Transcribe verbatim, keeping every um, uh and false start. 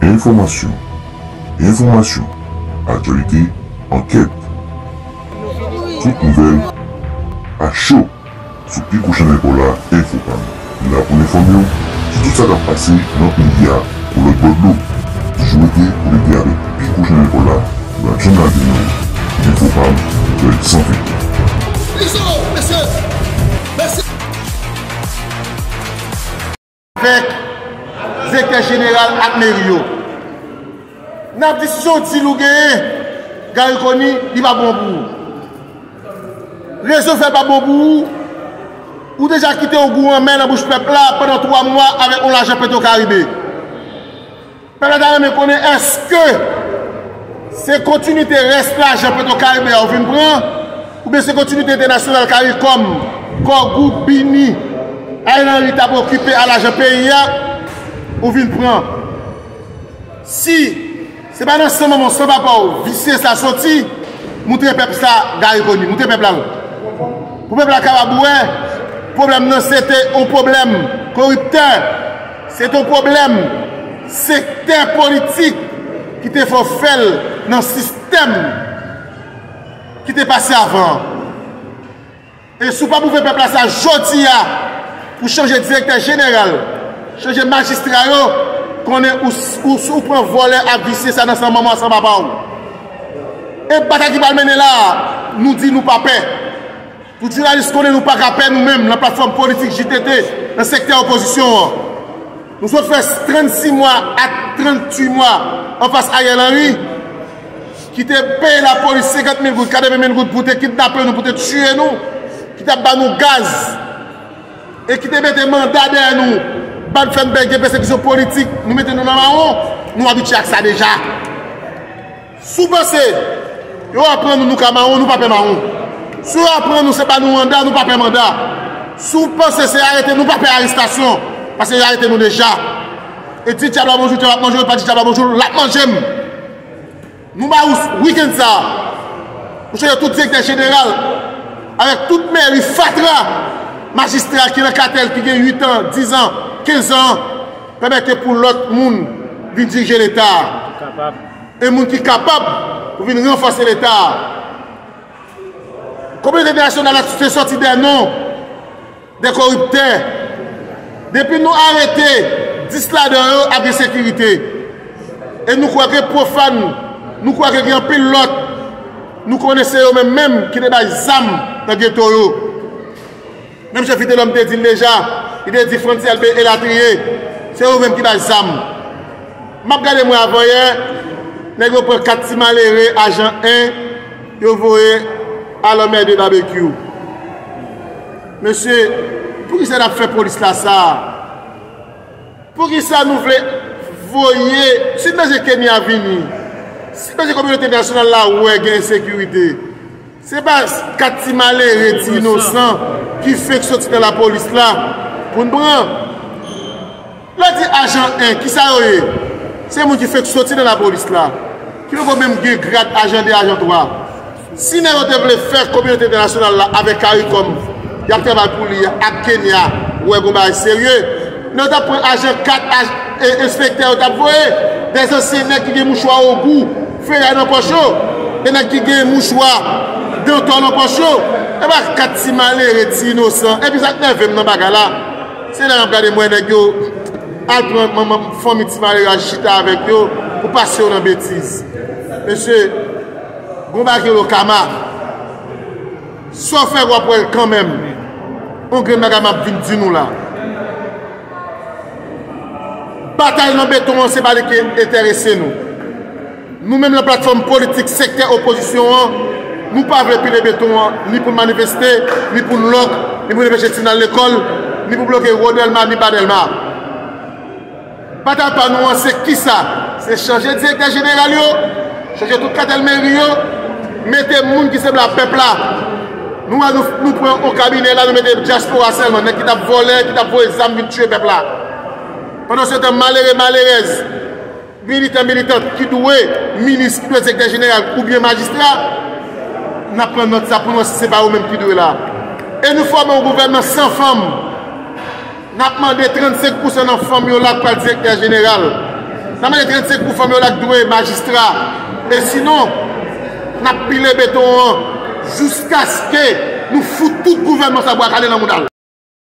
Enfòmasyon, enfòmasyon, aktyalite, ankèt. Tout nouvèl a cho sou pi gwo chanèl pa w la, Enfopam. Li la pou l enfòme w sou tout sa k ap pase nan peyi a, ou lòt bò dlo. Toujou rete konekte avèk pi gwo chanèl pa w la, Radyo Nasyonal de Mwen, Enfopam, nouvèl san fèk. Izo, mesye, mesye. Avèk direktè jeneral ak meri yo. N ap di, si se yon dil ou genyen, Garry Conille, li pa bon pou ou. Rezon fè l pa bon pou ou, ou deja kite ogou an men nan bouch pèp la pandan twa mwa avèk yon lajan Petro Caribe. Pèp la ta renmen konnen, èske se kontinite rès lajan Petro Caribe a ou vin pran, oubyen se kontinite entènasyonal Caricom, Kògou, Bini, Ariel Henry t ap okipe a lajan peyi a, ou vin pran? Si se pa nan san manman w, san papa w, visye sa soti, moutre pèp sa Garry Conille, moutre pèp la l. Pou pèp la kapab wè, pwoblèm nan se te yon pwoblèm koriptè, se te yon pwoblèm sektè politik ki te fè w fè l nan sistèm ki te pase avan an. E si w pa mouve pèp la sa jodi a, pou chanje direktè jeneral, chanje majistra yo, konnen ou, ou, ou pran vòlè ak visye sa nan san manman w, san papa w. E batay ki pral mennen la a, nou di nou pa pè. Tout jounalis konnen nou pa ka pè nou menm nan platfòm politik J T T, nan sektè opozisyon an. Nou sot fè trannsis mwa ak tranntuit mwa anfas Ariel Henry, ki te peye lapolis senkant mil goud, katreven mil goud pou te kidnape nou, pou te tiye nou, ki t ap ba nou gaz, e ki te mete manda dèyè nou, pa t fè n pè, gen pèsekisyon politik, nou mete nou nan mawon, nou abitye ak sa deja. Si w panse yo ap pran nou, nou ka mawon, nou pa pè mawon. Si yo ap pran nou, se pa nou manda, nou pa pè manda. Si w panse se arete, nou pa pè arestasyon, paske yo arete nou deja. E di dyab la bonjou, dyab ap manje w, e pa di dyab la bonjou, l ap manje m. Nou ba ou wikenn sa a pou chanje tout direktè jeneral, avèk tout meri fatra, majistra ki nan katèl ki gen uit an, diz an, kenz an, pèmèt ke pou lòt moun vin dirije Leta a. Kapab. E moun ki kapab pou vin ranfòse Leta a. Kominote entènasyonal la te sòti dèyè non de koriptè. Depi nou arete dis ladan yo ap gen sekirite. E nou kwè ke pwofàn, nou kwè ke gen anpil lòt, nou konnen se yo menm menm ki te bay zam nan geto yo. Menm jan Vitelhomme te di l deja, li te di Frantz Elbé elatriye, se yo menm ki bay zam. M ap gade mwen avanyè, nèg yo pran kat ti malere ajan en, yo voye a lanmè de babekyou. Mesye, poukisa n ap fè polis la sa? Poukisa nou vle voye, si n bezwen Kenya vini, si n bezwen kominote entènasyonal la wè gen ensekirite, se pa kat ti malere, ti inosan ki fenk soti nan lapolis la pou n pran. Lè di ajan en, kisa yo ye? Se moun ki fenk soti nan lapolis la, ki poko menm gen grad ajan de, ajan twa. Si nèg yo te vle fè kominote entènasyonal la avèk Caricom, y ap travay pou li a, ak Kenya, wè gon bagay serye, nèg yo t ap pran ajan kat, aj-, e, enspektè yo t ap voye, dèzansyen nèg ki gen mouchwa ogou, feray nan pòch yo, de nèg ki gen mouchwa dantò nan pòch yo. E pa kat ti malere, ti inosan. Epi sa k nève m nan bagay la, se lè m ap gade m wè nèg yo al pran manman fanmi ti malere a chita avèk yo pou pase yo nan betiz. Mesye, gon bagay yo kama. Sa w fè, w ap wè l kanmenm. On grenn bagay m ap vin di nou la. Batay nan beton an, se pa li ki enterese nou. Nou menm nan platfòm politik sektè opozisyon an, nou pa vle pile beton an, ni pou n manifeste, ni pou n lòk, ni pou n anpeche timoun al lekòl, ni pou bloke wo Dèlma, ni ba Dèlma. Batay pa nou an se kisa? Se chanje direktè jeneral yo, chanje tout katèl meri yo, mete moun ki sanble a pèp la. Nou wè nou, nou pran yon kabinè la, nou mete dyaspora sèlman, nèg ki t ap vòlè, ki t ap voye zam vin tiye pèp la. Pandansetan, malere, malerèz, militan, militant ki dwe minis, ki dwe direktè jeneral oubyen majistra, n ap pran nòt sa pou n wè si se pa yo menm ki dwe la. E nou fòme yon gouvènman san fanm. N ap mande trannsenk pousan nan fanm yo la k pral direktè jeneral. N a mande trannsenk pou fanmi yo la k dwe majistra. E sinon, n ap pile beton an jiskaske nou fout tout gouvènman sa bwa kale nan mouda l.